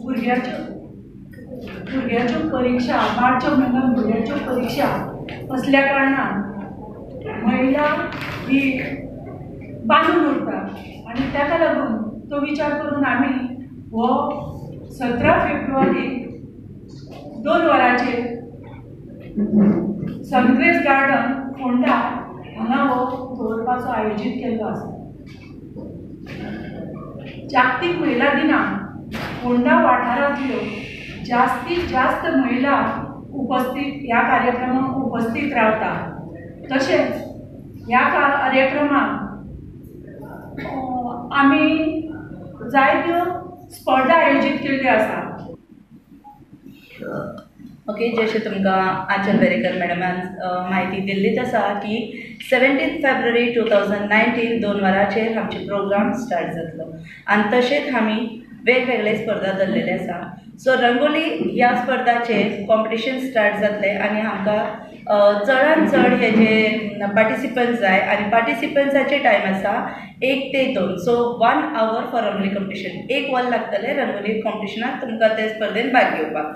भुरग्याच्यो भुरग्याच्यो परिक्षा, मार्च म्हयन्यान भुरग्याच्यो परिक्षा असल्या कारणान महिला ही बांदून उरता आनी ताका लागून तो विचार करून आमी हो 17 फेब्रुवारी 2 वरांचेर सनग्रेस गार्डन फोंडा हांगा हो दवरपाचो आयोजीत केल्लो आसा. जागतीक महिला दिनाक फोंडा वाठारांतल्यो जास्तीत जास्त महिला उपस्थित ह्या कार्यक्रमाक उपस्थित रावता. तशेंच ह्या कार्यक्रमाक आमी जायत्यो स्पर्धा आयोजीत केल्ल्यो आसा. ओके, जशें तुमकां आंचल वेरेकर मॅडमान म्हायती दिल्लीच आसा की 17 फेब्रुवारी 2019 2 वरांचेर आमचे प्रोग्राम स्टार्ट जातलो आनी तशेंच आमी वेगवेगळे स्पर्धा दवरलेले आसा. सो रंगोली ह्या स्पर्धाचेर कॉम्पिटिशन स्टार्ट जातलें आनी आमकां चडान चड हे जे पार्टिसिपंट्स जाय आनी पार्टिसिपंट्साचे टायम आसा 1 ते 2. So 1 hour for rangoli competition, 1 वर लागतलें रंगोली कॉम्पिटिशनाक तुमकां ते स्पर्धेन भाग घेवपाक.